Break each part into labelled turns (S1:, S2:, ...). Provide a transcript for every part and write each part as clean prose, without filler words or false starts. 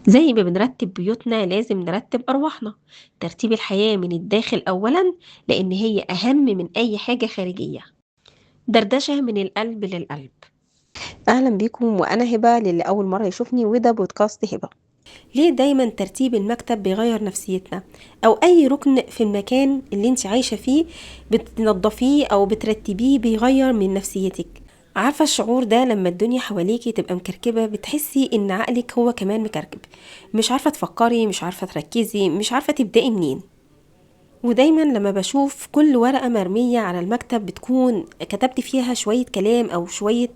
S1: زي ما بنرتب بيوتنا لازم نرتب أرواحنا. ترتيب الحياة من الداخل أولا، لأن هي أهم من أي حاجة خارجية. دردشة من القلب للقلب. أهلا بيكم، وأنا هبة للي أول مرة يشوفني، وده بودكاست هبة. ليه دايما ترتيب المكتب بيغير نفسيتنا؟ أو أي ركن في المكان اللي انت عايشة فيه بتنظفيه أو بترتبيه بيغير من نفسيتك. عارفة الشعور ده لما الدنيا حواليكي تبقى مكركبة، بتحسي ان عقلك هو كمان مكركب، مش عارفة تفكري، مش عارفة تركزي، مش عارفة تبدأي منين. ودايما لما بشوف كل ورقة مرمية على المكتب بتكون كتبت فيها شوية كلام أو شوية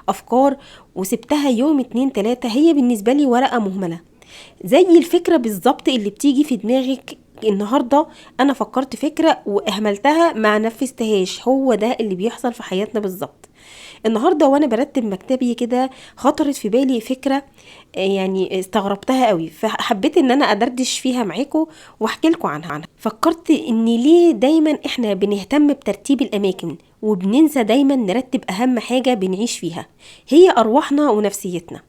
S1: أفكار وسبتها يوم 2 3، هي بالنسبة لي ورقة مهملة. زي الفكرة بالظبط اللي بتيجي في دماغك النهاردة، أنا فكرت فكرة وأهملتها ما نفذتهاش. هو ده اللي بيحصل في حياتنا بالظبط. النهاردة وأنا برتب مكتبي كده خطرت في بالي فكرة يعني استغربتها قوي، فحبيت ان انا ادردش فيها معاكم واحكي لكم عنها. فكرت ان ليه دايما احنا بنهتم بترتيب الاماكن وبننسى دايما نرتب اهم حاجة بنعيش فيها، هي ارواحنا ونفسيتنا.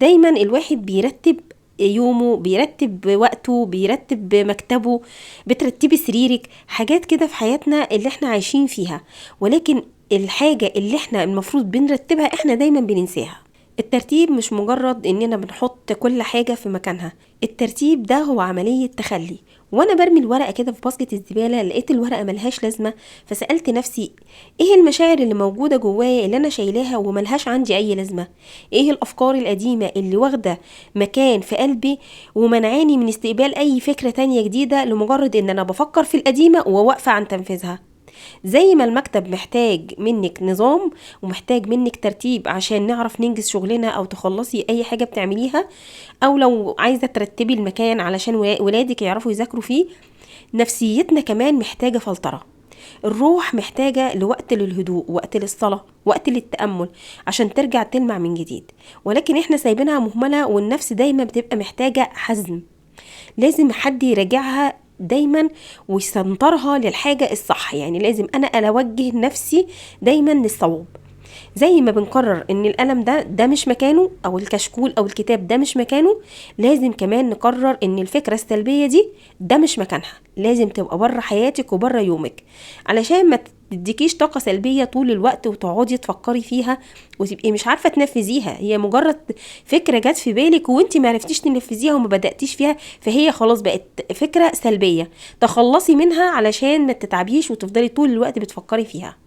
S1: دايما الواحد بيرتب يومه، بيرتب وقته، بيرتب مكتبه، بترتبي سريرك، حاجات كده في حياتنا اللي احنا عايشين فيها، ولكن الحاجة اللي احنا المفروض بنرتبها احنا دايما بننساها. الترتيب مش مجرد اننا بنحط كل حاجة في مكانها، الترتيب ده هو عملية تخلي. وانا برمي الورقة كده في باسكت الزبالة لقيت الورقة ملهاش لازمة، فسألت نفسي ايه المشاعر اللي موجودة جوايا اللي انا شايلاها وملهاش عندي اي لازمة؟ ايه الافكار القديمة اللي واخدة مكان في قلبي ومنعاني من استقبال اي فكرة تانية جديدة لمجرد ان انا بفكر في القديمة وواقفة عن تنفيذها؟ زي ما المكتب محتاج منك نظام ومحتاج منك ترتيب عشان نعرف ننجز شغلنا او تخلصي اي حاجة بتعمليها، او لو عايزة ترتبي المكان علشان ولادك يعرفوا يذاكروا فيه، نفسيتنا كمان محتاجة فلترة. الروح محتاجة لوقت للهدوء، وقت للصلاة، وقت للتأمل عشان ترجع تلمع من جديد، ولكن احنا سايبينها مهملة. والنفس دايما بتبقى محتاجة حزم، لازم حد يراجعها دايما ويسنطرها للحاجة الصح. يعني لازم انا اوجه نفسي دايما للصواب. زي ما بنقرر ان القلم ده مش مكانه، او الكشكول او الكتاب ده مش مكانه، لازم كمان نقرر ان الفكرة السلبية دي ده مش مكانها، لازم تبقى بره حياتك وبره يومك علشان ما تديكيش طاقة سلبية طول الوقت وتقعدي تفكري فيها وتبقي مش عارفة تنفذيها. هي مجرد فكرة جت في بالك وانتي ما عرفتيش تنفذيها وما بدأتيش فيها، فهي خلاص بقت فكرة سلبية، تخلصي منها علشان ما تتعبيش وتفضلي طول الوقت بتفكري فيها.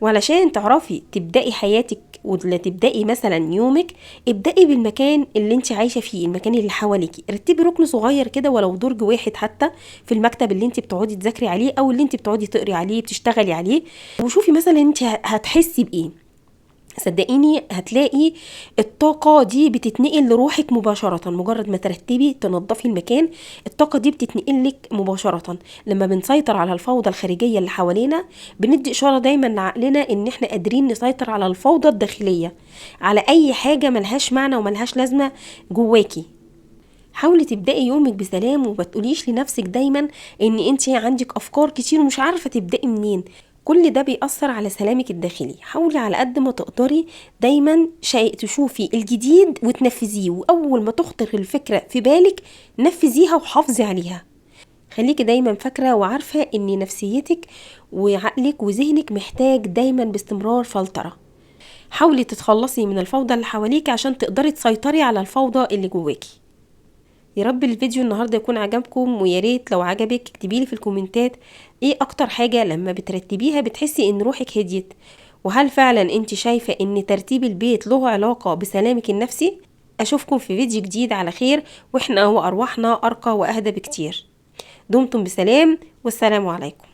S1: وعلشان تعرفي تبدأي حياتك ولا تبدأي مثلا يومك، ابدأي بالمكان اللي انت عايشة فيه، المكان اللي حواليكي. رتبي ركن صغير كده ولو درج واحد حتى في المكتب اللي انت بتقعدي تذاكري عليه او اللي انت بتقعدي تقري عليه بتشتغلي عليه، وشوفي مثلا انت هتحسي بايه. صدقيني هتلاقي الطاقة دي بتتنقل لروحك مباشرة. مجرد ما ترتبي تنظفي المكان الطاقة دي بتتنقل لك مباشرة. لما بنسيطر على الفوضى الخارجية اللي حوالينا بندي إشارة دايما لعقلنا إن احنا قادرين نسيطر على الفوضى الداخلية، على أي حاجة ملهاش معنى وملهاش لازمة جواكي. حاولي تبدأي يومك بسلام، وما تقوليش لنفسك دايما إن انتي عندك أفكار كتير ومش عارفة تبدأي منين. كل ده بيأثر على سلامك الداخلي. حاولي على قد ما تقدري دايما تشوفي الجديد وتنفذيه، وأول ما تخطر الفكرة في بالك نفذيها وحافظي عليها. خليكي دايما فاكرة وعارفة ان نفسيتك وعقلك وذهنك محتاج دايما باستمرار فلترة. حاولي تتخلصي من الفوضى اللي حواليك عشان تقدري تسيطري على الفوضى اللي جواكي. يا رب الفيديو النهارده يكون عجبكم، ويا ريت لو عجبك اكتبيلي في الكومنتات ايه اكتر حاجه لما بترتبيها بتحسي ان روحك هديت، وهل فعلا انت شايفه ان ترتيب البيت له علاقه بسلامك النفسي؟ اشوفكم في فيديو جديد على خير، واحنا وارواحنا ارقى واهدى بكتير. دمتم بسلام، والسلام عليكم.